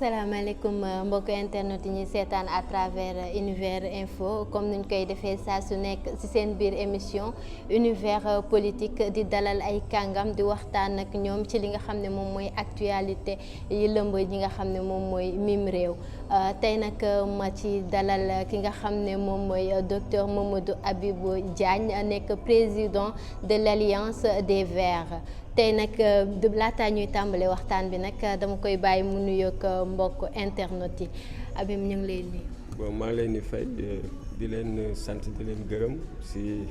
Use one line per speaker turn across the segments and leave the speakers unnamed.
asalaamaaleykum mbokk internet yi ñuy seetaan à travers Univers Info comme niñ koy defee saa su nekk ci seen biir émission Univers Politique di dalal ay kàngam di waxtaan ak ñoom ci li nga xam ne moom mooy actualité yi lëmb yi nga xam ne moom mooy mim réew tey nag ma ci dalal ki nga xam ne moom mooy docteur Mamadou Habibou Diagne nekk président de l'Alliance des Verts. tey nag laataa ñuy tàmbale waxtaan bi nag dama koy bàyyi mu nuyoog mbokk internet yi Habib ñu ngi lay nuyu.
bon maa ngi leen di fay di leen sant di leen gërëm si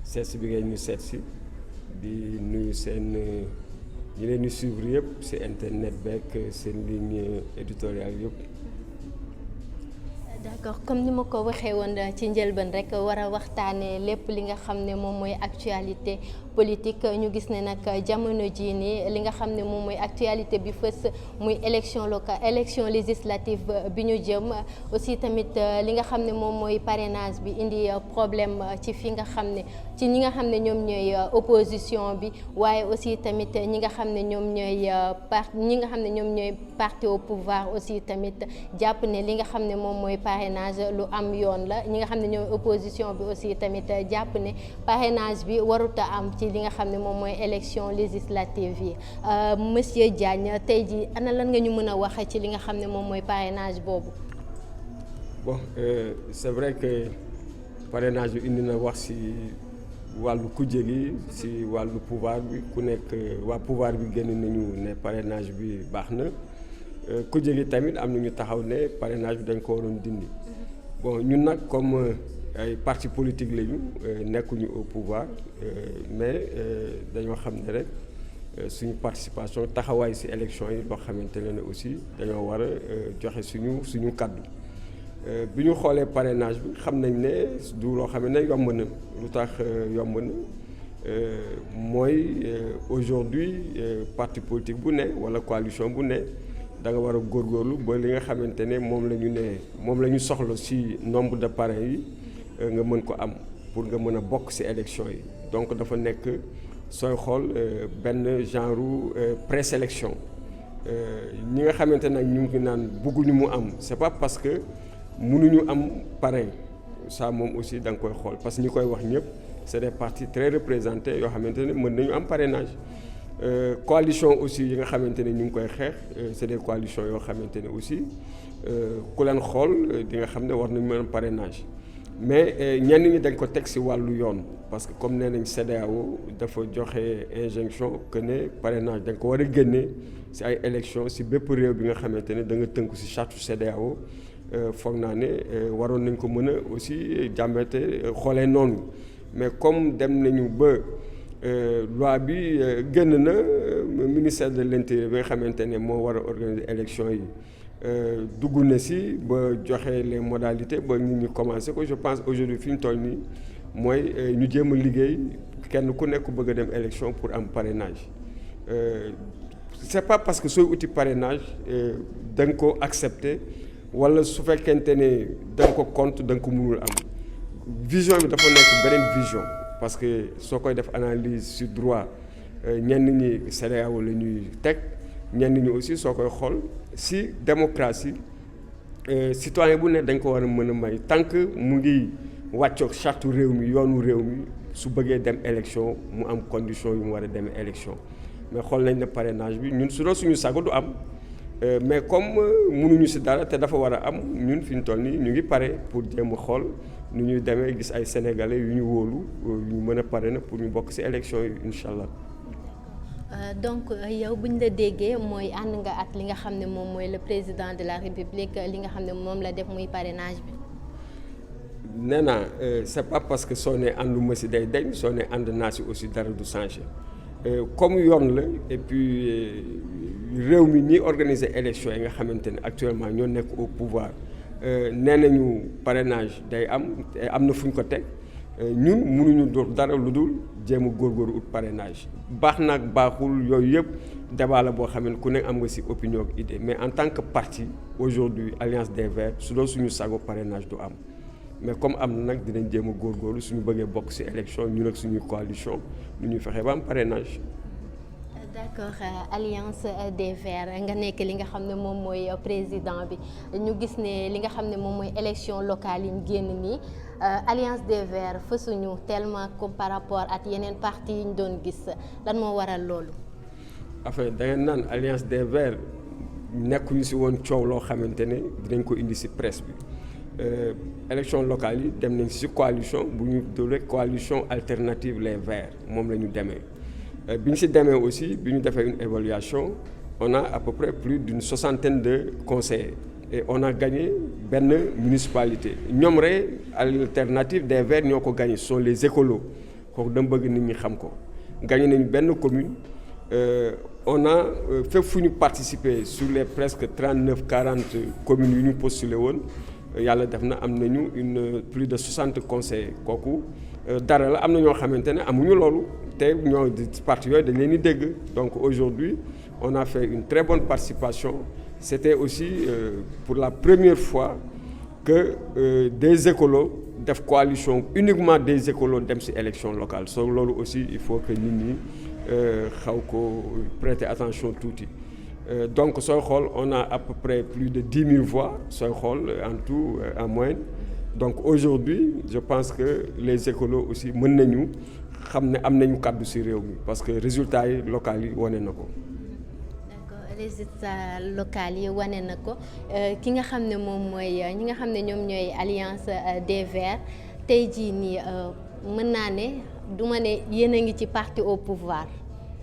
seet bi ngeen ñu seet si di nuyu seen ñi leen di suivre yëpp si internet beeg seen ligne éditoriale yëpp.
d'accord comme ni ma ko waxee woon ci njëlbeen rek war a waxtaanee lépp li nga xam ne moom mooy actualité politique ñu gis ne nag jamono jii nii li nga xam ne moom mooy actualité bi fës muy élection législative bi ñu jëm aussi tamit li nga xam ne moom mooy parrainage bi indi problème ci fi nga xam ne ci ñi nga xam ne ñoom ñooy opposition bi waaye aussi tamit ñi nga xam ne ñoom ñooy parti au pouvoir aussi tamit jàpp ne li nga xam ne moom mooy parrainage lu am yoon la ñi nga xam ne ñooy opposition bi aussi tamit jàpp ne parrainage bi waruta am ci li nga xam ne moom mooy élection législative yi monsieur Diagne tey ji ana lan nga ñu mën a wax ci li nga xam ne moom mooy parrainage boobu.
bon c'est vrai que parrainage bi indi na wax ci wàllu kujje gi ci wàllu pouvoir bi ku nekk waa pouvoir bi génn nañu ne parrainage bi baax na kujje gi tamit am na ñu taxaw ne parrainage bi dañ ko waroon dindi bon ñun nag comme ay parti politique lañu nekkuñu au pouvoir mais dañoo xam ne rek suñu participation taxawaay ci élection yi loo xamante ne aussi dañoo war a joxe suñu kàddu bi ñu xoolee parrainage bi xam nañ ne du loo xam ne yomb na lu tax yomb na mooy aujourd'hui parti politique bu ne walla coalition bu ne da nga war a góorgóorlu ba li nga xamante ne moom la ñu soxla ci nombre de parrains yi nga mën ko am pour nga mën a bokk ci élection yi donc dafa nekk sooy xool benn genre présélection ñi nga xamante nag ñu ngi naan bëgguñu mu am c'est pas parce que mënuñu am parrain ça moom aussi da nga koy xool parce que ñi koy wax ñëpp c'est des partis très représentés yoo xamante ne mën nañu am parrainage coalition aussi yi nga xamante ne ñu ngi koy xeex c'est des coalitions yoo xamante ne aussi ku leen xool di nga xam ne war nañu mën a parrainage mais ñenn ñi dañ ko teg ci wàllu yoon parce que comme nee nañ CEDEAO dafa joxe injonction que ne parrainage dañ ko war a génne ci ay élections ci bépp réew bi nga xamante ne da nga tënku ci charte CEDEAO foog naa ne waroon nañ ko mën a aussi jàmbate xoolee noonu mais comme dem nañu ba loi bi génn na ministère de l'intérieur bi nga xamante ne moo war a organiser élection yi dugg na ci ba joxe les modalités ba nit ñi commencé ko je pense aujourd'hui fi ñu toll nii mooy ñu jéem a liggéey kenn ku nekk bëgg a dem élection pour am parrainage c'est pas parce que sooy uti parrainage da nga ko accepter walla su fekkente ne da nga ko compte da nga ko mënul am vision bi dafa nekk beneen vision parce que soo koy def analyse sur droit ñenn ñi CEDEAO la ñuy teg ñenn ñi aussi soo koy xool ci démocratie citoyen bu ne dañ ko war a mën a may tant que mu ngi wàccoog charte réew mi yoonu réew mi su bëggee dem élection mu am condition yu mu war a demee élection mais xool nañ ne parrainage bi ñun su doon suñu sago du am mais comme mënuñu ci dara te dafa war a am ñun fi ñu toll nii ñu ngi pare pour jéem a xool nu ñuy demee gis ay sénégalais yu ñu wóolu yu ñu mën a parrainer pour ñu bokk ci élection yi incha allah.
donc yow bu ñu la déggee mooy ànd nga ak li nga xam ne moom mooy le président de la république li nga xam ne moom la def muy parrainage bi.
nee naa c'est pas parce que soo nee ànduma ci day deñ soo nee ànd naa ci aussi dara du changer comme yoon la et puis réew mi ñi organiser élection yi nga xamante ne actuellement ñoo nekk au pouvoir nee nañu parrainage day am na fu ñu ko teg. ñun mënuñu doon dara lu dul jéem a góorgóorlu ut parrainage baax na ak baaxul yooyu yëpp débat la boo xam ne ku ne am nga ci opinion ak idée mais en tant que parti aujourd'hui Alliance des Verts su doon suñu sago parrainage du am mais comme am na nag dinañ jéem a góorgóorlu suñu bëggee bokk ci élection ñun ak suñuy coalition nu ñuy fexe ba am parrainage.
d'accord Alliance des Verts nga nekk li nga xam ne moom mooy président bi ñu gis ne li nga xam ne moom mooy élection locale yi ñu génn nii Alliance des Verts fësuñu tellement comme par rapport ak yeneen parti yi ñu doon gis lan moo waral loolu.
affaire da ngeen naan Alliance des Verts nekkuñu si woon coow loo xamante ne dinañ ko indi si presse bi élection locale yi dem nañ si coalition bu ñu doole coalition alternative les Verts moom la ñu demee. bi ñu si demee aussi bi ñu defee une évaluation on a à peu près plus d'une 60aine de conseillers et on a gagné benn municipalité ñoom rek alternative des Verts ñoo ko gagné ce sont les écolos kooku dama bëgg nit ñi xam ko gagné nañu benn commune on a fépp fu ñu participer sur les presque 39-40 communes yu ñu postulé woon yàlla def na am nañu plus de 60 conseillers kooku dara la am na ñoo xamante ne amuñu loolu te ñoo parti yooyu dañ leen di dégg donc aujourd'hui on a fait une très bonne participation c'était aussi pour la première fois que des écolos def coalition uniquement des écolos dem ci élection locale so loolu aussi il faut que nit ñi xaw ko prêter attention tuuti donc sooy xool on a à peu près plus de 10 000 voix sooy xool en tout en moyenne donc aujourd'hui je pense que les écolos aussi mën nañu xam ne am nañu kàddu ci réew mi parce que résultats yi locaux yi wane na ko.
d'accord résultats locaux yi wane na ko ki nga xam ne moom mooy ñi nga xam ne ñoom ñooy Alliance des Verts tey jii nii mën naa ne du ma ne yéen a ngi ci parti au pouvoir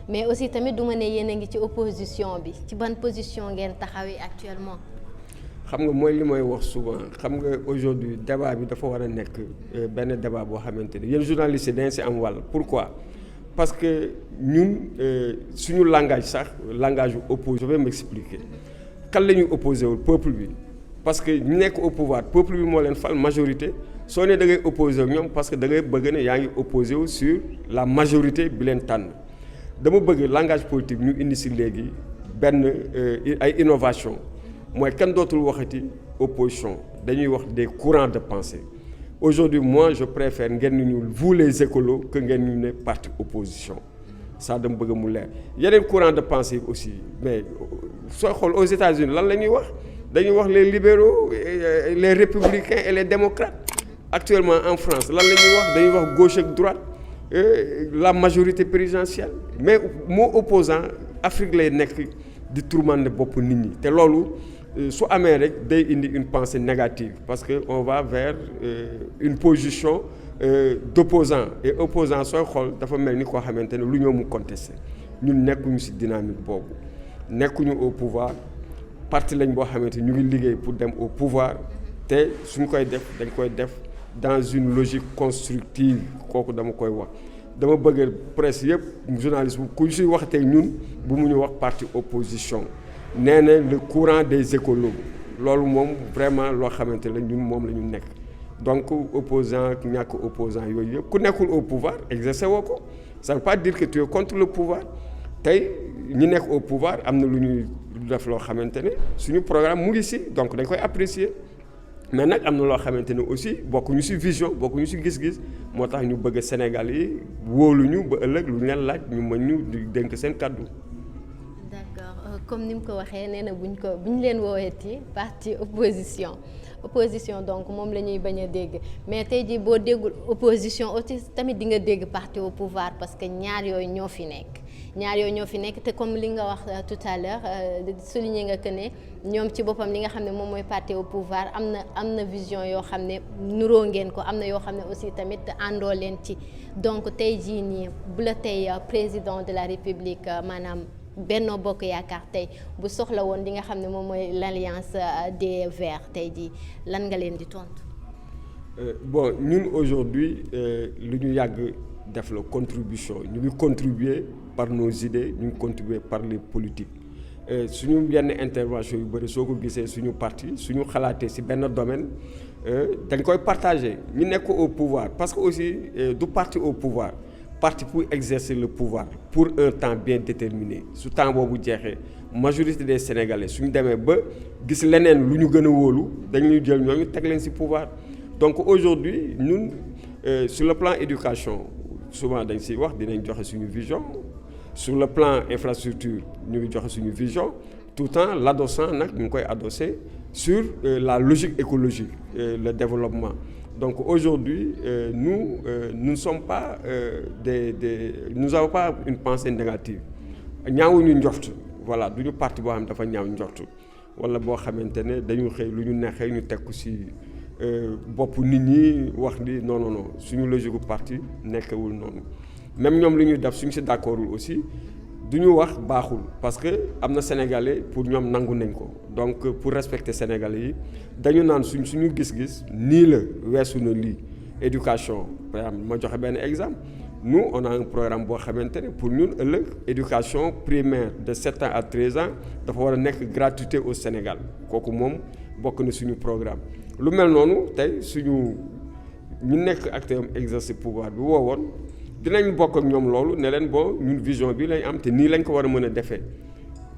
mais aussi tamit du ma ne yéen a ngi ci opposition bi ci ban position ngeen taxawee actuellement.
xam nga mooy li may wax souvent xam nga aujourd'hui débat bi dafa war a nekk benn débat boo xamante ne yéen journalistes yi dañ ci am wàll pourquoi parce que ñun suñu langage sax langage opposé je vais m'expliquer kan la ñuy opposé wul peuple bi parce que ñu nekk au pouvoir peuple bi moo leen fal majorité soo ne da ngay opposé wu ñoom parce que da ngay bëgg ne yaa ngi opposé wu sur la majorité bi leen tànn dama bëgg langage politique ñu indi ci léegi benn ay innovation mooy kenn dootul waxati opposition dañuy wax des courants de pensée aujourd'hui moi je préfère ngeen ñu vous les écolos que ngeen ñu ne parti opposition ça dama bëgg mu leer yeneen courant de pensée aussi mais sooy xool aux États-Unis lan la ñuy wax dañuy wax les libéraux les républicains et les démocrates actuellement en France lan la ñuy wax dañuy wax gauche ak droite la majorité présidentielle mais moo opposant Afrique lay nekk di tourmenter bopp nit ñi te loolu su amee rek day indi une pensée négative parce que on va vers une position d'opposant et opposant sooy xool dafa mel ni koo xamante ne lu ñoo mu contesté ñun nekkuñu ci dynamique boobu nekkuñu au pouvoir parti lañ boo xamante ñu ngi liggéey pour dem au pouvoir te suñ koy def dañ koy def dans une logique constructive kooku dama koy wax dama bëgg presse yëpp journaliste bu ku ci wax tey ñun bu mu ñu wax parti opposition nee na le courant des écolos loolu moom vraiment loo xamante la ñun moom la ñu nekk donc opposant ñàkk opposant yooyu yëpp ku nekkul au pouvoir exercer woo ko ça veut pas dire que tu es contre le pouvoir tey ñi nekk au pouvoir am na lu ñuy def loo xamante ne suñu programme mu ngi ci donc dañ koy apprécier mais nag am na loo xamante ne aussi bokkuñu ci vision bokkuñu ci gis-gis moo tax ñu bëgg Sénégal yi wóoluñu ba ëllëg lu ñu leen laaj ñu mën ñu di dénk seen kàddu.
d'accord comme ni mu ko waxee nee na bu ñu leen wooweeti parti opposition donc moom la ñuy bañ a dégg mais tey jii boo déggul opposition aussi tamit di nga dégg parti au pouvoir parce que ñaar yooyu ñoo fi nekk te comme li nga wax tout à l'heure souligné nga que ne ñoom ci boppam li nga xam ne moom mooy parti au pouvoir am na vision yoo xam ne nuroo ngeen ko am na yoo xam ne aussi tamit àndoo leen ci donc tey jii nii bu la tey président de la République maanaam Benno Bokk Yaakaar tey bu soxla woon li nga xam ne moom mooy l'Alliance des Verts tey jii lan nga leen di tontu.
Bon ñun aujourd'hui lu ñu yàgg def la contribution ñu ngi contribuer par nos idées ñu ngi contribuer par les politiques suñu yenn intervention yu bëri soo ko gisee suñu parti suñu xalaatee ci benn domaine dañ koy partager ñu nekk au pouvoir parce que aussi du parti au pouvoir parti pour exercer le pouvoir pour un temps bien déterminé su temps boobu jeexee majorité des Sénégalais suñu demee ba gis leneen lu ñu gën a wóolu dañuy jël ñooñu teg leen ci pouvoir donc aujourd'hui ñun sur le plan éducation souvent dañ ciy wax dinañ joxe suñu vision sur le plan infrastructure ñu ngi joxe suñu vision tout le temps l'adossant nag ñu ngi koy adossé sur la logique écologique le développement. Donc aujourd'hui nous ne sommes pas nous n'avons pas une pensée négative ñaawuñu njort voilà du ñu parti boo xam ne dafa ñaaw njort wala boo xamante ne dañu xëy lu ñu neexee ñu teg ko ci bopp nit ñi wax ni non non non suñu logique gu parti nekkewul noonu même ñoom li ñuy def suñu ci d'accordul aussi du ñu wax baaxul parce que am na Sénégalais pour ñoom nangu nañ ko donc pour respecter Sénégalais yi dañu naan suñu gis-gis nii la weesu na lii éducation par exemple ma joxe benn exemple nous on a un programme boo xamante ne pour ñun ëllëg éducation primaire de 7 ans à 13 ans dafa war a nekk gratuité au Sénégal kooku moom bokk na suñu programme lu mel noonu tey suñu ñu nekk acteur exercer pouvoir bi woowoon dinañ bokk ak ñoom loolu ne leen bon ñun vision bi lañ am te nii lañ ko war a mën a defee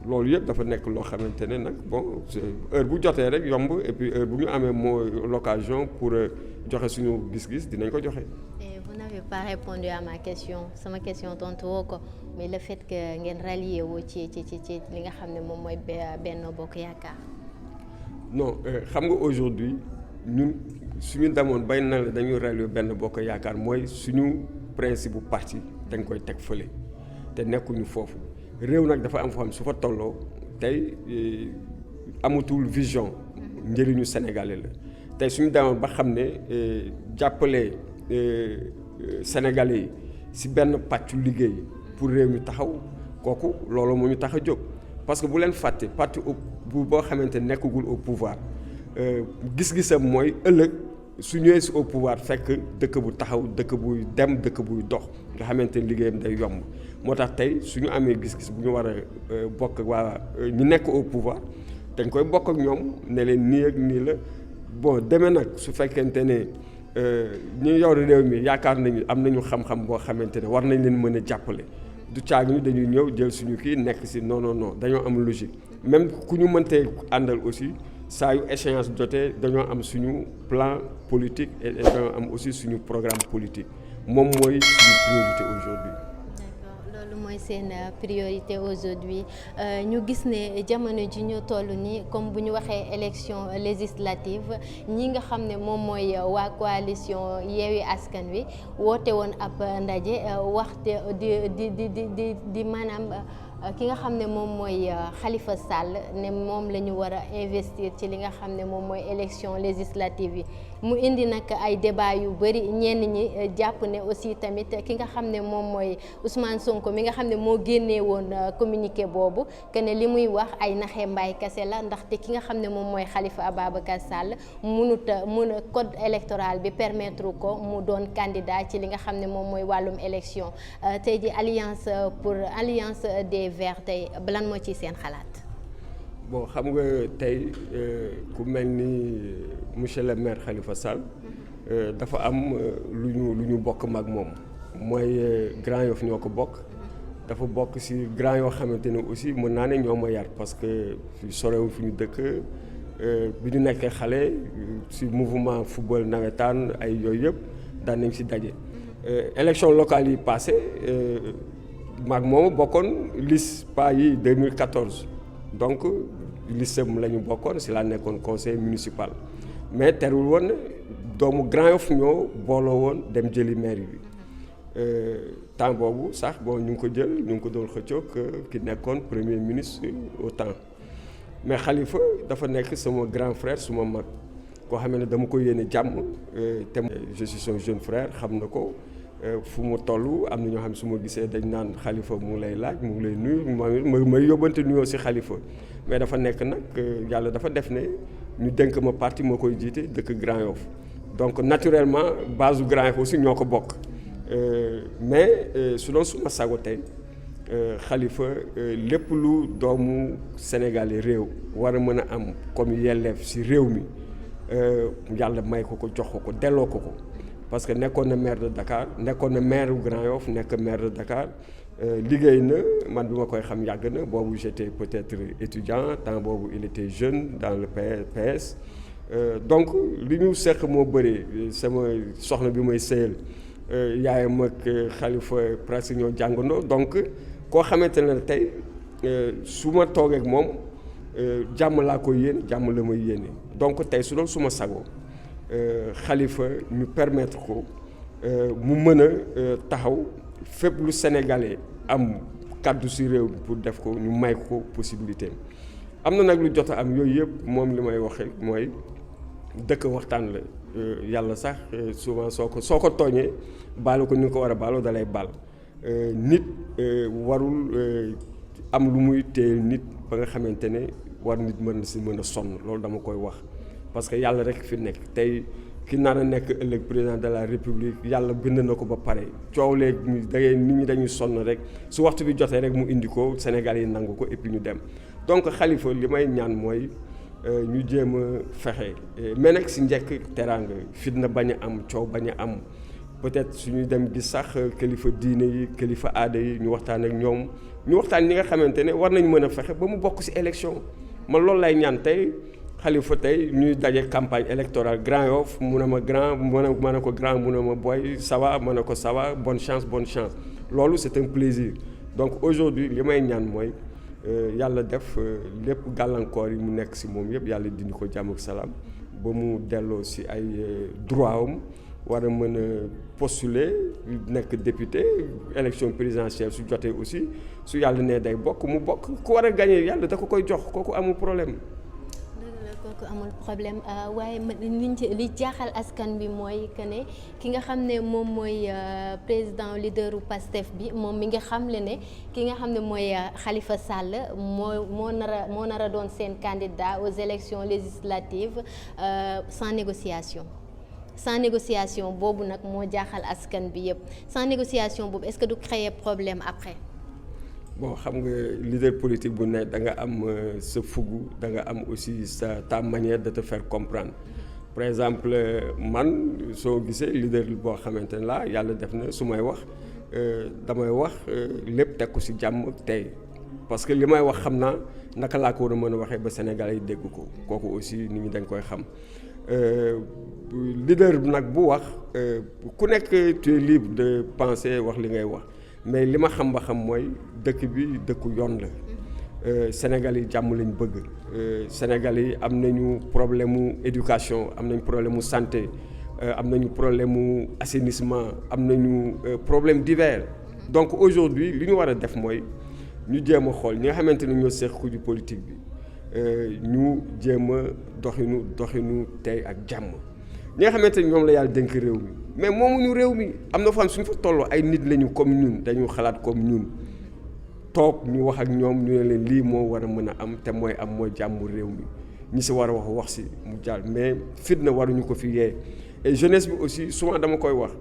loolu yëpp dafa nekk loo xamante ne nag bon heure bu jotee rek yomb et puis heure bu ñu amee moo l'occasion pour joxe suñu gis-gis dinañ ko joxe.
Et vous n'avez pas répondu à ma question sama question tontu woo ko mais le fait que ngeen rallié wu ci li nga xam ne moom mooy Benno Bokk Yaakaar.
non xam nga aujourd'hui ñun suñu demoon bay na la dañuy rallier Benno Bokk Yaakaar mooy suñu principe bu parti dañ koy teg fële te nekkuñu foofu réew nag dafa am foo xam su fa tolloo tey amatul vision njëriñu sénégalais la tey suñu demoon ba xam ne jàppale sénégalais yi si benn pàccu liggéey pour réew mi taxaw kooku loolu moo ñu tax a jóg parce que bu leen fàtte parti bu boo xamante nekkagul au pouvoir gis-gisam mooy ëllëg su ñëwee si au pouvoir fekk dëkk bu taxaw dëkk buy dem dëkk buy dox nga xamante ne liggéeyam day yomb moo tax tey suñu amee gis-gis bu ñu war a bokk waa ñu nekk au pouvoir dañ koy bokk ak ñoom ne leen nii ak nii la bon demee nag su fekkente ne ñu yor réew mi yaakaar nañu am nañu xam-xam boo xamante ne war nañ leen mën a jàppale du caag ñu dañuy ñëw jël suñu kii nekk si non non non dañoo am logique même ku ñu mëntee àndal aussi saa yu échéance jotee dañoo am suñu plan politique et dañoo am aussi suñu programme politique moom mooy suñu priorité aujourd'hui.
D'accord, loolu mooy seen priorité aujourd'hui ñu gis ne jamono ji ñu toll nii comme bu ñu waxee élection législative ñi nga xam ne moom mooy waa coalition Yewwi Askan Wi woote woon ab ndaje waxte di maanaam ki nga xam ne moom mooy Khalifa Sall ne moom la ñu war a investir ci li nga xam ne moom mooy élection législative yi mu indi nag ay débat yu bëri ñenn ñi jàpp ne aussi tamit ki nga xam ne moom mooy Ousmane Sonko mi nga xam ne moo génnee woon communiqué boobu que ne li muy wax ay naxee mbaay kase la ndaxte ki nga xam ne moom mooy Khalifa Ababacar Sall mun code électoral bi permettre ko mu doon candidat ci li nga xam ne moom mooy wàllum élection tey ji alliance des Verts tey lan moo ci seen xalaat.
bon xam nga tey ku mel ni monsieur le maire Khalifa Sall dafa am lu ñu bokk mag moom mooy Grand Yoff ñoo ko bokk dafa bokk ci Grand yoo xamante ne aussi mën naa ne ñoo ma yar parce que sorewul fi ñu dëkk bi ñu nekkee xale ci mouvement football nawetaan ay yooyu yëpp daan nañ ci daje. élection locale yi passé maag moomu bokkoon liste pas yi 2014 donc liste am la ñu bokkoon ci laa nekkoon conseil municipal mais terul woon doomu Grand Yoff ñoo booloo woon dem jëli mairie bi temps boobu sax bon ñu ngi ko jël ñu ngi ko doon xëccoog ki nekkoon premier ministre au temps mais Khalifa dafa nekk sama grand frère suma mag koo xam ne dama ko yéene jàmm te je suis son jeune frère xam na ko fu mu toll am na ñoo xam su ma gisee dañ naan Khalifa mu ngi lay laaj mu ngi lay nuyu may yóbbante nuyoo ci Khalifa mais dafa nekk nag yàlla dafa def ne ñu dénk ma parti moo koy jiite dëkk Grand Yoff donc naturellement base du Grand Yoff aussi ñoo ko bokk mais su doon suma sago tey Khalifa lépp lu doomu Sénégalais réew war a mën a am comme yelleef ci réew mi yàlla may ko jox ko delloo ko parce que nekkoon na maire de Dakar nekkoon na maire bu Grand Yoff nekk maire de Dakar liggéey na man bi ma koy xam yàgg na boobu j'étais peut-être étudiant temps boobu il était jeune dans le PS donc li ñu seq moo bëri sama soxna bi may sëyal yaayam ak Khalifa presque ñoo jàngandoo donc koo xamante ne tey su ma toogee ak moom jàmm laa ko yéen jàmm la may yéene donc tey su doon suma sago Khalifa ñu permettre ko mu mën a taxaw fépp lu sénégalais am kàddu ci réew bi pour def ko ñu may ko possibilité am na nag lu jot a am yooyu yëpp moom li may waxe mooy dëkk waxtaan la yàlla sax souvent soo ko tooñee baalu ko ni nga ko war a baaloo dalay baal nit warul am lu muy téye nit ba nga xamante ne war nit mën a sonn loolu dama koy wax parce que yàlla rek fi nekk tey ki nar a nekk ëllëg président de la république yàlla bind na ko ba pare coow léegi da ngay nit ñi dañuy sonn rek su waxtu bi jotee rek mu indi ko Sénégal yi nangu ko et puis ñu dem donc Khalifa li may ñaan mooy ñu jéem a fexe mais nag si njëkk teraanga fitna bañ a am coow bañ a am peut-être suñu dem gis sax kilifa diine yi kilifa aada yi ñu waxtaan ak ñoom ñu waxtaan ñi nga xamante ne war nañ mën a fexe ba mu bokk si élection man loolu lay ñaan tey Khalifa tey ñuy daje campagne électorale Grand Yoff mu ne ma grand ma ne ko grand mu ne ma boy ça va ma ne ko ça va bonne chance loolu c'est un plaisir donc aujourd'hui li may ñaan mooy yàlla def lépp gàllankoor yi mu nekk si moom yëpp yàlla dindi ko jàmm ak salaam ba mu delloo si ay droit am war a mën a postuler nekk député élection présidentielle su jotee aussi su yàlla nee day bokk mu bokk ku war a gagné yàlla da ko koy jox kooku amul problème.
kooku amul problème waaye li jaaxal askan bi mooy que ne ki nga xam ne moom mooy président leaderu Pastef bi moom mi nga xam ne ki nga xam ne mooy Khalifa Sall moo nar a doon seen candidat aux élections législatives sans négociation boobu nag moo jaaxal askan bi yëpp sans négociation boobu est-ce que du créer problème après.
bon xam nga leader politique bu ne da nga am sa fugu da nga am aussi ta manière de te faire comprendre par exemple man soo gisee leader boo xamante ne laa yàlla def na su may wax damay wax lépp teg ko ci jàmm tey parce que li may wax xam naa naka laa ko war a mën a waxee ba Sénégal yi dégg ko kooku aussi nit ñi dañ koy xam leader nag bu wax ku nekk tu es libre de penser wax li ngay wax mais li ma xam ba xam mooy dëkk bi dëkku yoon la Sénégal yi jàmm lañ bëgg Sénégal yi am nañu problème mu éducation am nañu problème mu santé am nañu problème mu assainissement am nañu problème divers donc aujourd'hui li ñu war a def mooy ñu jéem a xool ñi nga xamante ne ñoo seq ku ju politique bi ñu jéem a doxinu tey ak jàmm ñi nga xamante ni ñoom la yàlla dénk réew mi mais moomuñu réew mi am na fan suñu fa tolloo ay nit lañu comme ñun dañu xalaat comme ñun toog ñu wax ak ñoom ñu ne leen lii moo war a mën a am te mooy jàmm réew mi ñi si war a wax si mu jàll mais fitna waruñu ko fi yee et jeunesse bi aussi souvent dama koy wax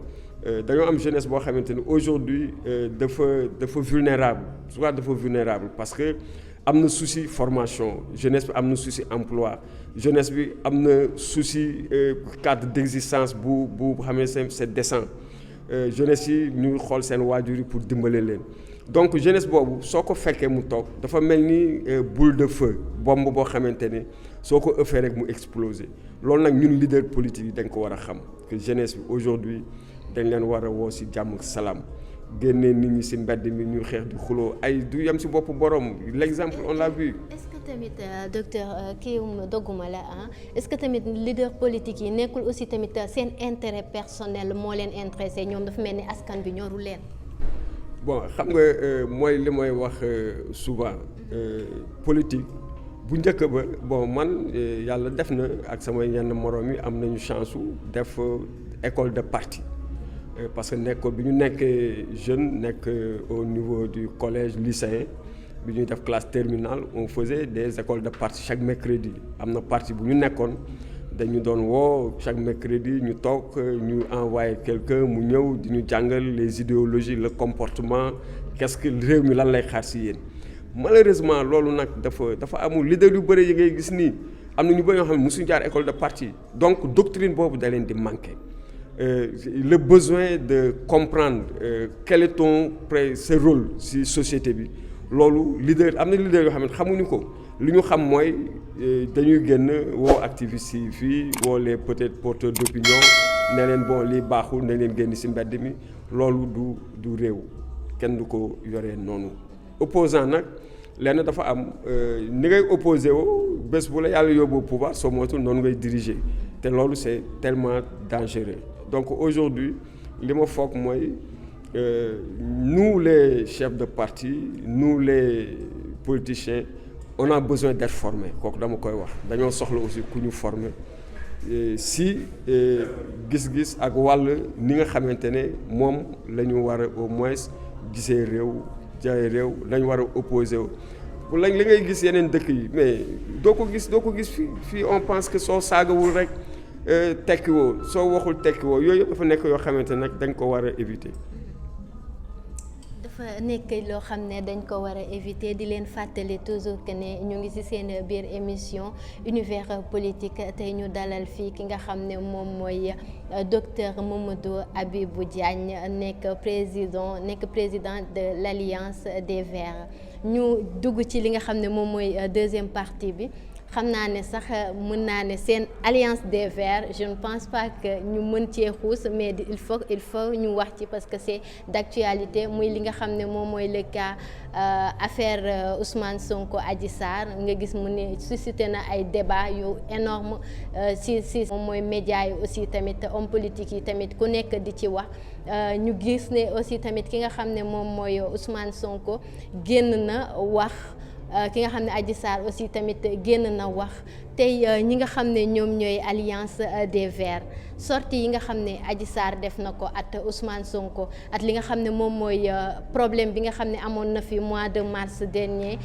dañoo am jeunesse boo xamante ni aujourd'hui dafa vulnérable parce que am na souci formation jeunesse bi am na souci emploi jeunesse bi am na souci cadre d'existence bu xamee c'est décent jeunesse yi ñu xool seen waajur yi pour dimbale leen donc jeunesse boobu soo ko fekkee mu toog dafa mel ni boule de feu bombe boo xamante ni soo ko ëffee rek mu exploser loolu nag ñun leader politique yi dañ ko war a xam que jeunesse bi aujourd'hui dañ leen war a woo ci jàmm ak salaam génnee nit ñi ci mbedd mi ñu xeex di xuloo ay du yem ci boppu borom l'exemple on l'a vu.
est-ce que tamit docteur kii dogguma la est-ce que tamit leader politique yi nekkul aussi tamit seen intérêt personnel moo leen intéressé ñoom dafa mel ni askan bi ñoru leen.
bon xam nga mooy li may wax souvent politique bu njëkk ba bon man yàlla def na ak sama yenn moroom yi am nañu chance su def école de parti. Parce que bi ñu nekkee jeune nekk au niveau du collège lycéen bi ñuy def classe terminale on faisait des écoles de parti chaque mercredi am na parti bu ñu nekkoon dañu doon woo chaque mercredi ñu toog ñu envoyé quelqu'un mu ñëw di ñu jàngal les idéologies le comportement qu'est-ce que réew mi lan lay xaar ci yéen malheureusement loolu nag dafa amul leader yu bëri yi ngay gis nii am na ñu bëri ñoo xam ne mosuñu jaar école de parti donc doctrine boobu da leen di manquer. Le besoin de comprendre quel est ce rôle ci société bi loolu leader am na leader yoo xam ne xamuñu ko li ñu xam mooy dañuy génn woo activistes yi fii woo les peut-être porteurs d'opinion ne leen bon lii baaxul ne leen génn ci mbedd mi loolu du réew kenn du ko yoree noonu. opposant nag lenn dafa am ni ngay opposé woo bés bu la yàlla yóbbu pouvoir soo moytul noonu ngay diriger te loolu c'est tellement dangereux. Donc aujourd'hui li ma foog mooy nous les chefs de parti nous les politiciens on a besoin d'être formés kooku dama koy wax dañoo soxla aussi ku ñu former si gis-gis ak wàll ni nga xamante ne moom la ñu war a au moins gisee réew jaay réew lañ war a opposé wu bu lañ li ngay gis yeneen dëkk yi mais doo ko gis fii on pense que soo saagawul rek tekkiwoo soo waxul tekkiwoo yooyu yëpp dafa nekk yoo xamante ne nag dañ ko war a éviter.
dafa nekk loo xam ne dañ ko war a éviter di leen fàttali toujours que ne ñu ngi ci seen biir émission univers politique tey ñu dalal fii ki nga xam ne moom mooy docteur Mamadou Habibou Diagne nekk président de l'Alliance des Verts ñu dugg ci li nga xam ne moom mooy deuxième partie bi. xam naa ne sax mën naa ne seen alliance des Verts je ne pense pas que ñu mën cee xuus mais il faut ñu wax ci parce que c'est d'actualité muy li nga xam ne moom mooy le cas affaire Ousmane Sonko Adji Sarr nga gis mu ne suscité na ay débat yu énorme si moom mooy médias yi aussi tamit homme politique yi tamit ku nekk di ci wax ñu gis ne aussi tamit ki nga xam ne moom mooy Ousmane Sonko génn na wax ki nga xam ne Adji Sarr aussi tamit génn na wax tey ñi nga xam ne ñoom ñooy alliance des Verts sortie yi nga xam ne Adji Sarr def na ko at Ousmane Sonko at li nga xam ne moom mooy problème bi nga xam ne amoon na fi mois de mars dernier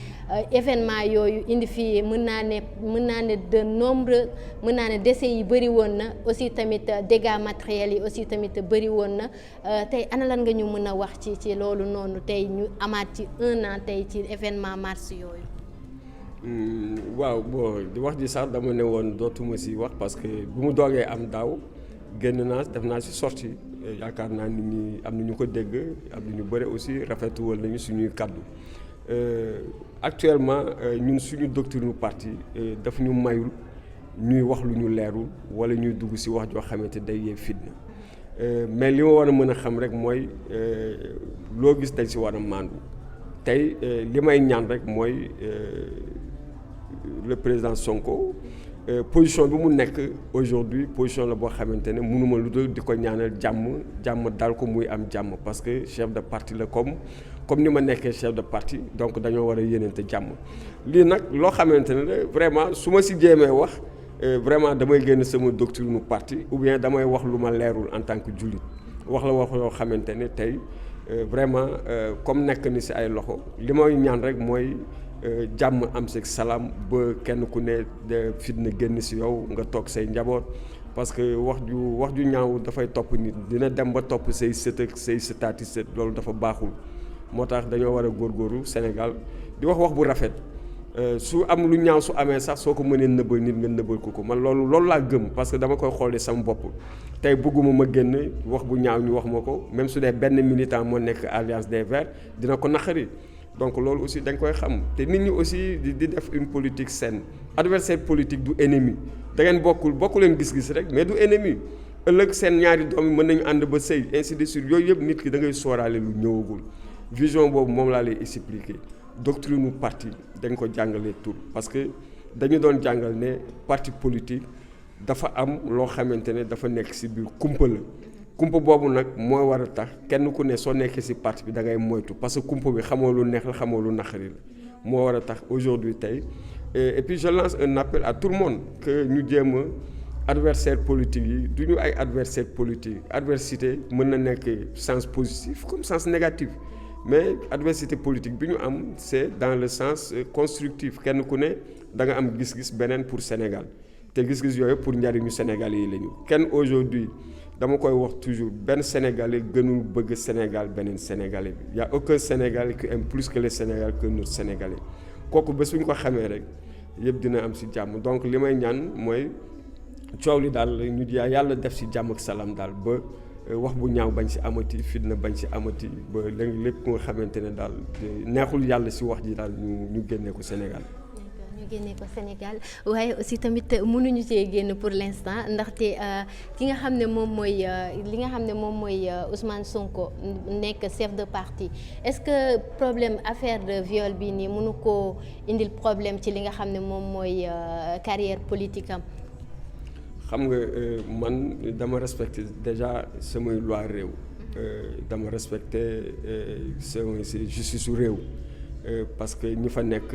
événement yooyu indi fi mën naa ne de nombreux mën naa ne décès yi bëri woon na aussi tamit dégâts matériels yi aussi tamit bëri woon na tey ana lan nga ñu mën a wax ci loolu noonu tey ñu amaat ci 1 an tey ci événement mars yooyu.
waaw bon di wax ji sax dama ne woon dootuma si wax parce que bu mu doogee am daaw génn naa def naa si sortie yaakaar naa nit ñi am na ñu ko dégg am na ñu bëri aussi rafetlu woon nañu suñuy kàddu actuellement ñun suñu doctrine parti daf ñu mayul ñuy wax lu ñu leerul wala ñuy dugg si wax joo xamante day yee fitna mais li ma war a mën a xam rek mooy loo gis dañ si war a maandu tey li may ñaan rek mooy le président Sonko position bi mu nekk aujourd'hui position la boo xamante ne mënuma lu dul di ko ñaanal jàmm dal ko muy am jàmm parce que chef de parti la comme ni ma nekkee chef de parti donc dañoo war a yéeneente jàmm lii nag loo xamante ne vraiment su ma si jéemee wax vraiment damay génn sama doctrine parti ou bien damay wax lu ma leerul en tant que jullit wax yoo xamante ne tey vraiment comme nekk ni si ay loxo li may ñaan rek mooy jàmm am si salaam ba kenn ku ne fitna génn si yow nga toog say njaboot parce que wax ju ñaaw dafay topp nit dina dem ba topp say sët ak say sëtaati sët loolu dafa baaxul moo tax dañoo war a góorgóorlu Sénégal di wax bu rafet su am lu ñaaw su amee sax soo ko mënee nëbbal nit nga nëbbal ko man loolu laa gëm parce que dama koy xoolee sama bopp tey bëgguma ma génn wax bu ñaaw ñu wax ma ko même su dee benn militant moo nekk alliance des Verts dina ko naqari donc loolu aussi dañ koy xam te nit ñi aussi di def une politique saine adversaire politique du ennemi da ngeen bokku leen gis-gis rek mais du ennemi ëllëg seen ñaari doom yi mën nañu ànd ba sëy ainsi de suite yooyu yëpp nit ki da ngay sóoraale lu ñëwagul vision boobu moom laa lay expliquer doctrine parti dañ ko jàngalee tur parce que dañu doon jàngal ne parti politique dafa am loo xamante ne dafa nekk ci biir kumpa la kumpa boobu nag mooy war a tax kenn ku ne soo nekkee ci parti bi da ngay moytu parce que kumpa bi xamoo lu neex la xamoo lu naqari la moo war a tax aujourd'hui tey et puis je lance un appel à tout le monde que ñu jéem a adversaire politique yi du ñu ay adversaire politique adversité mën na nekk sens positif comme sens négatif mais adversité politique bi ñu am c'est dans le sens constructif kenn ku ne da nga am gis-gis beneen pour Sénégal te gis-gis yooyu pour njariñu Sénégal yi la ñu kenn aujourd'hui dama koy wax toujours benn Sénégalais gënul bëgg Sénégal beneen Sénégalais bi y a aucun Sénégalais qui aime plus que le Sénégal que notre Sénégalais kooku bés bu ñu ko xamee rek yëpp dina am ci jàmm donc li may ñaan mooy coow li daal ñu yàlla def ci jàmm ak salaam daal ba wax bu ñaaw bañ ci amati fitna bañ ci amati ba léegi lépp nga xamante ne daal neexul yàlla ci wax ji daal ñu génnee ko Sénégal.
ñu génne ko Sénégal waaye aussi tamit mënuñu cee génn pour l'instant ndaxte ki nga xam ne moom mooy li nga xam ne moom mooy Ousmane Sonko nekk chef de parti est-ce que problème affaire de viol bi nii mënu koo indil problème ci li nga xam ne moom mooy carrière politique am.
xam nga man dama respecté déjà samay loi réew dama respecté sama justice su réew. Parce que ñi fa nekk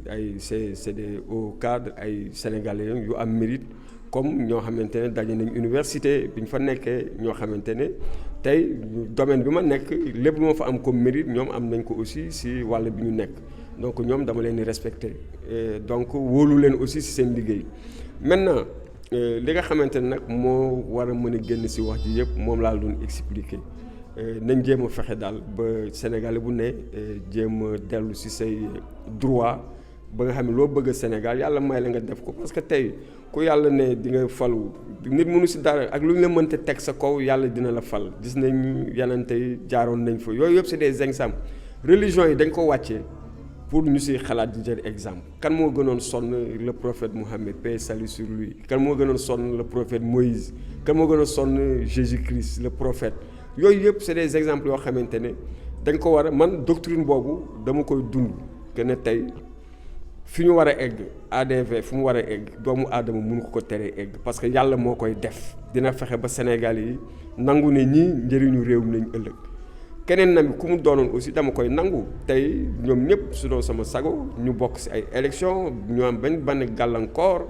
ay c'est des hauts cadres ay sénégalais yu am mérite comme ñoo xamante ne daje nañ université bi ñu fa nekkee ñoo xamante ne tey domaine bi ma nekk lépp lu ma fa am comme mérite ñoom am nañ ko aussi si wàll bi ñu nekk donc ñoom dama leen di respecter donc wóolu leen aussi si seen liggéey maintenant li nga xamante ne nag moo war a mën a génn si wax ji yëpp moom laa doon expliquer. nañ jéem a fexe daal ba Sénégal bu ne jéem a dellu ci say droit ba nga xam ne loo bëgg a Sénégal yàlla may la nga def ko parce que tey ku yàlla ne di nga falu nit mënu ci dara ak lu ñu la mënta teg sa kaw yàlla dina la fal gis nañ yeneen tey jaaroon nañ fa yooyu yëpp c'est des exemples religion yi dañ ko wàccee pour ñu ci xalaat di jël exemple kan moo gënoon sonn le prophète Mohammed paix et salut sur lui kan moo gënoon sonn le prophète Moïse kan moo gënoon sonn Jésus-Christ le prophète yooyu yëpp c'est des exemples yoo xamante ne dañ ko war a man doctrine boobu dama koy dund que ne tey fi ñu war a egg ADV fu mu war a egg doomu aadama mënu ko teree egg parce que yàlla moo koy def dina fexe ba Sénégal yi nangu ne ñii njëriñu réew mi lañ ëllëg keneen na mi ku mu doonoon aussi dama koy nangu tey ñoom ñëpp su doon sama sago ñu bokk ci ay élections ñu am benn gàllankoor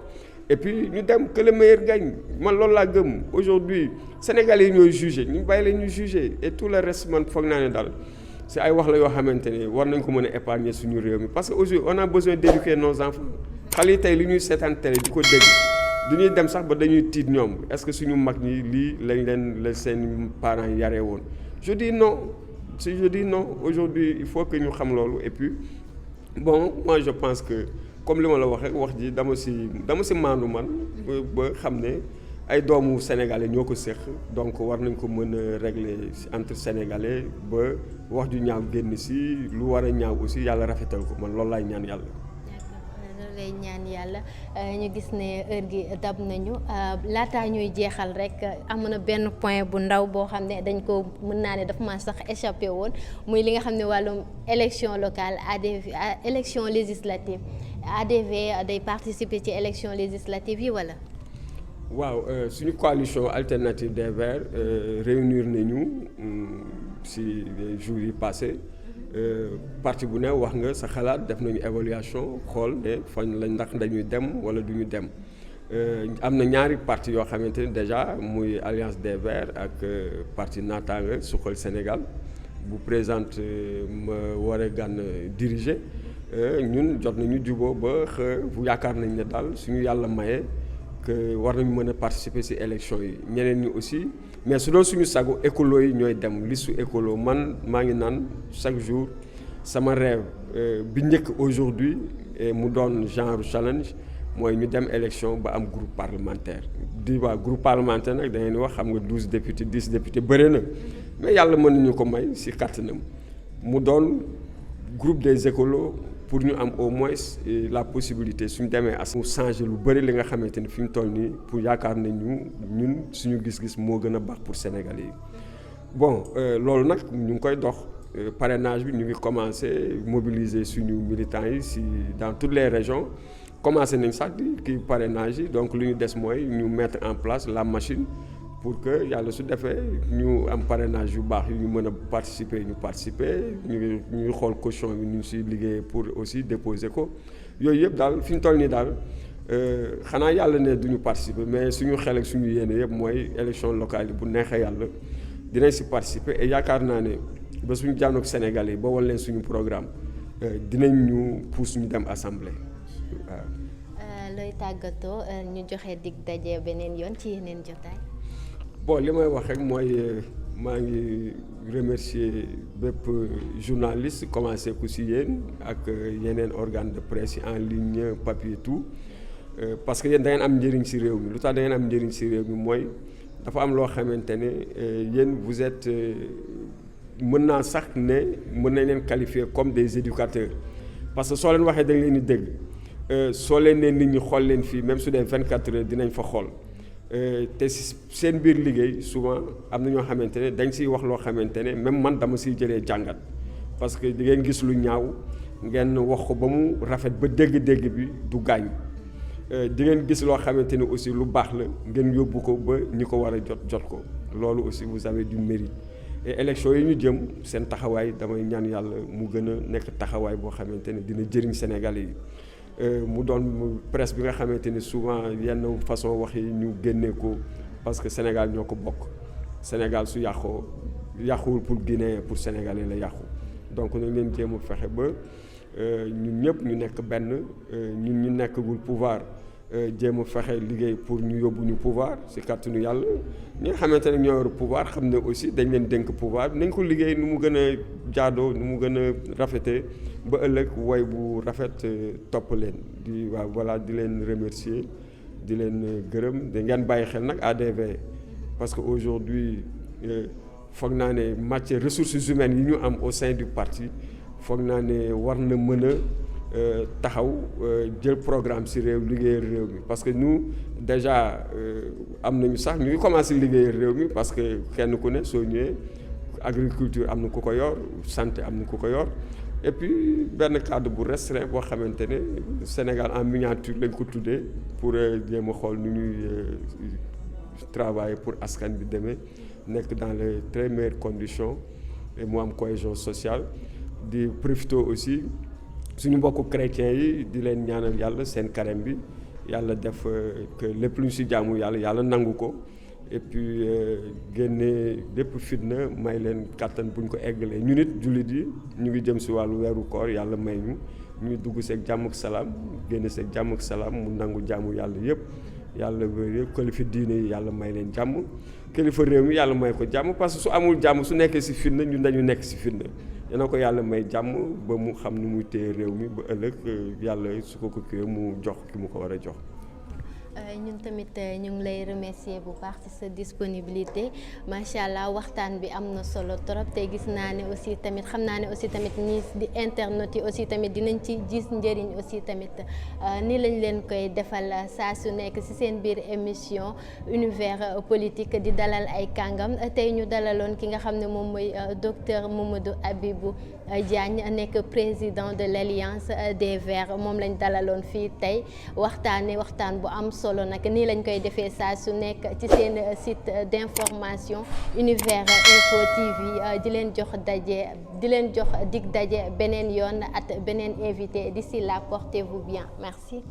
et puis ñu dem que le meilleur gagne man loolu laa gëm aujourd'hui Sénégalais yi ñooy jugé ñu bàyyi leen ñu jugé et tout le reste man foog naa ne daal c'est ay wax la yoo xamante ne war nañ ko mën a épargner suñu réew mi parce que aujourd'hui on a besoin d'éduquer nos enfants xale yi tey li ñuy seetaan télé di ko dégg du ñuy dem sax ba dañuy tiit ñoom est-ce que suñu mag ñi lii lañ leen la seen parents yi yaree woon je dis non aujourd'hui il faut que ñu xam loolu et puis bon moi je pense que comme li ma la wax rek wax ji dama si maandu man ba xam ne ay doomu sénégalais ñoo ko séq donc war nañ ko mën a régler entre sénégalais ba wax ju ñaaw génn si lu war a ñaaw aussi yàlla rafetal ko man loolu laay ñaan yàlla.
loolu lay ñaan yàlla ñu gis ne heure gi dab nañu laataa ñuy jeexal rek am na benn point bu ndaw boo xam ne dañ ko mën naa ne dafa ma sax échappé woon muy li nga xam ne wàllum élection locale élection législative ADV day participer ci élection législative yi wala.
waaw suñu coalition alternative des Verts réunir nañu ci les jours yi passés parti bu ne wax nga sa xalaat def nañu évaluation xool ne fañ la ndax dañuy dem wala duñu dem am na ñaari parti yoo xamante ne déjà muy Alliance des Verts ak parti Naataange Suxal Sénégal bu présente ma war a gànn diriger ñun jot nañu juboo ba yaakaar nañ ne daal suñu yàlla maye que war nañu mën a participer ci élection yi ñeneen ñi aussi mais su doon suñu sago écolo yi ñooy dem listu écolo man maa ngi naan chaque jour sama rêve bi njëkk aujourd'hui mu doon genre challenge mooy ñu dem élection ba am groupe parlementaire di waa groupe parlementaire nag da ngeen di wax xam nga 12 députés 10 députés bëri na mais yàlla mën nañu ko may ci kàttanam mu doon groupe des écolos pour ñu am au moins la possibilité suñu demee as mu changer lu bëri li nga xamante ni fi mu toll nii pour yaakaar nañu ñun suñu gis-gis moo gën a baax pour Sénégalais yi bon loolu nag ñu ngi koy dox parrainage bi ñu ngi commencé mobiliser suñu militants yi ci dans toutes les régions commencé nañ sax di kii parrainage yi donc lu ñu des mooy ñu mettre en place la machine pour que yàlla su defee ñu am parrainage yu baax yu ñu mën a participer ñu xool caution bi ñu si liggéeyee pour aussi déposer ko yooyu yëpp daal fi ñu toll nii daal xanaa yàlla ne duñu participer mais suñu xel ak suñu yéene yëpp mooy élection locale yi bu neexee yàlla dinañ si participer et yaakaar naa ne ba suñu jànnoog Sénégal yi ba wan leen suñu programme dinañ ñu pousse ñu dem assemblée waaw.
looy tàggatoo ñu joxe dig daje beneen yoon ci yeneen jotaay.
bon li may wax rek mooy maa ngi remercier bépp journaliste commencé ku si yéen ak yeneen organe de presse en ligne papier tout parce que yéen da ngeen am njëriñ si réew mi lu tax da ngeen am njëriñ si réew mi mooy dafa am loo xamante ne yéen vous êtes mën naa sax ne mën nañ leen qualifier comme des éducateurs parce que soo leen waxee da nga leen di dégg soo leen ne nit ñi xool leen fii même su dee 24 heures dinañ fa xool te seen biir liggéey souvent am na ñoo xamante ne dañ siy wax loo xamante ne même man dama siy jëlee jàngat parce que di ngeen gis lu ñaaw ngeen wax ko ba mu rafet ba dégg-dégg bi du gaañ di ngeen gis loo xamante ne aussi lu baax la ngeen yóbbu ko ba ñi ko war a jot ko loolu aussi vous avez du mérite et élection yi ñu jëm seen taxawaay damay ñaan yàlla mu gën a nekk taxawaay boo xamante ne dina jëriñ Sénégalais yi mu doon presse bi nga xamante ni souvent yenn façon wax yi ñu génnee ko parce que Sénégal ñoo ko bokk Sénégal su yàquwul pour Guinée pour Sénégalais la yàqu donc nañ leen jéem a fexe ba ñun ñëpp ñu nekk benn ñun ñu nekkagul pouvoir jéem a fexe liggéey pour ñu yóbbu ñu pouvoir si kàttanu yàlla ñi nga xamante ne ñoo yor pouvoir xam ne aussi dañ leen dénk pouvoir nañ ko liggéey nu mu gën a jaadoo nu mu gën a rafetee ba ëllëg woy bu rafet topp leen di waaw voilà di leen remercier di leen gërëm da ngeen bàyyi xel nag ADV parce que aujourd'hui foog naa ne matière ressources humaines yi ñu am au sein du parti foog naa ne war na mën a taxaw jël programme ci réew liggéeyal réew mi parce que nous déjà am nañu sax ñu ngi commencé liggéeyal réew mi parce que kenn ku ne soo ñëwee agriculture am na ku ko yor santé am na ku ko yor et puis benn cadre bu restreint boo xamante ne Sénégal en miniature lañ ko tuddee pour jéem a xool nu ñuy travailler pour askan bi demee nekk dans les très meilleures conditions et mu am cohésion sociale di profiter aussi suñu mbokku chrétiens yi di leen ñaanal yàlla seen carême bi yàlla def que lépp lu ñu si jaamu yàlla nangu ko et puis génne lépp fitna may leen kàttan bu ñu ko eggalee ñu nit jullit yi ñu ngi jëm si wàllu weeru koor yàlla may ñu dugg seeg jàmm ak salaam génne seeg jàmm ak salaam mu nangu jaamu yàlla yëpp yàlla yëpp kilifa diine yi yàlla may leen jàmm kilifa réew mi yàlla may ko jàmm parce que su amul jàmm su nekkee si fitna ñun dañu nekk si fitna dana ko yàlla may jàmm ba mu xam nu muy téye réew mi ba ëllëg yàlla su ko kiiwee mu jox ki mu ko war a jox.
ñun tamit ñu ngi lay remercier bu baax ci sa disponibilité macha allah waxtaan bi am na solo trop te gis naa ne aussi tamit xam naa ne aussi tamit ñi di internautes yi aussi tamit dinañ ci gis njëriñ aussi tamit ni lañ leen koy defal saa su nekk ci seen biir émission univers politique di dalal ay kàngam tey ñu dalaloon ki nga xam ne moom mooy docteur Mamadou Habibou Diagne nekk président de l'Alliance des Verts moom lañ dalaloon fii tey waxtaan bu am solo nag nii lañ koy defee saa su nekk ci seen site d'information Univers Info TV di leen jox dig daje beneen yoon at beneen invité d'ici là portez-vous bien merci.